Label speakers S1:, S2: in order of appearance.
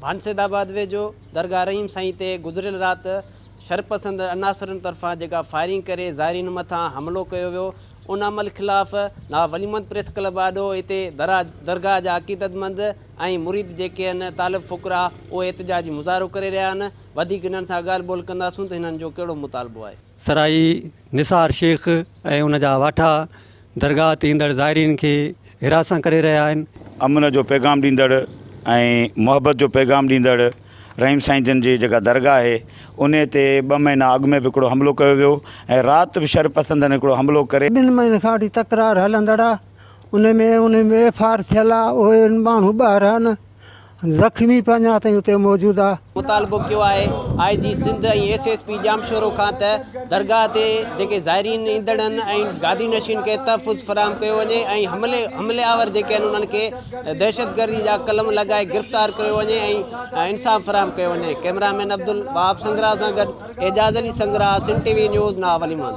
S1: ڀانسيد آباد ويجهو درگاهه رحيم سائين تي گذريل رات شرپسند عناصرن طرفان جيڪا فائرنگ ڪري زائرين مٿان حملو ڪيو ويو ان عمل خلاف نواب ولي محمد پريس ڪلب آڏو هتي درگاهه جا عقيدتمند ۽ مريد جيڪي آهن طالب فقراء اهي احتجاجي مظاهرو ڪري رهيا آهن وڌيڪ هنن سان ڳالهه ٻولهه ڪنداسون ته هنن جو ڪهڙو مطالبو آهي.
S2: سرائي نثار شيخ ۽ ان جا واٺا درگاهه تي ايندڙ زائرين کي هراسان ڪري رهيا آهن.
S3: امن جو پيغام ڏيندڙ ۽ محبت جو پيغام ڏيندڙ رحيم سائين جن جي جيڪا درگاهه آهي انهي تي ٻه مهينا اڳ ۾ به هڪڙو حملو ڪيو ويو ۽ رات به شر پسندن هڪڙو حملو ڪري.
S4: ٻن مهينن کان وٺي تڪرار هلندڙ آ ان ۾ ان ۾ ايف آر ٿيل آ اهي ماڻهو ٻاهر آهن زخمي به اڃا تائين اتي موجود آ.
S1: مطالبو ڪيو آهي I G Sindh ۽ S S P Jamshoro کان ته درگاهه تي جيڪي زائرين ايندڙن ۽ گادي نشين کي تحفظ فراهم ڪيو وڃي ۽ حملي حملي آور جيڪي آهن انهن کي دهشتگردي جا قلم لڳائي گرفتار ڪيو وڃي ۽ انصاف فراهم ڪيو وڃي ڪئميرا مين عبدالوهاب سنگرا سان گڏ Ejaz Ali Sangra Sindh T V news Nawab Ali Muhammad.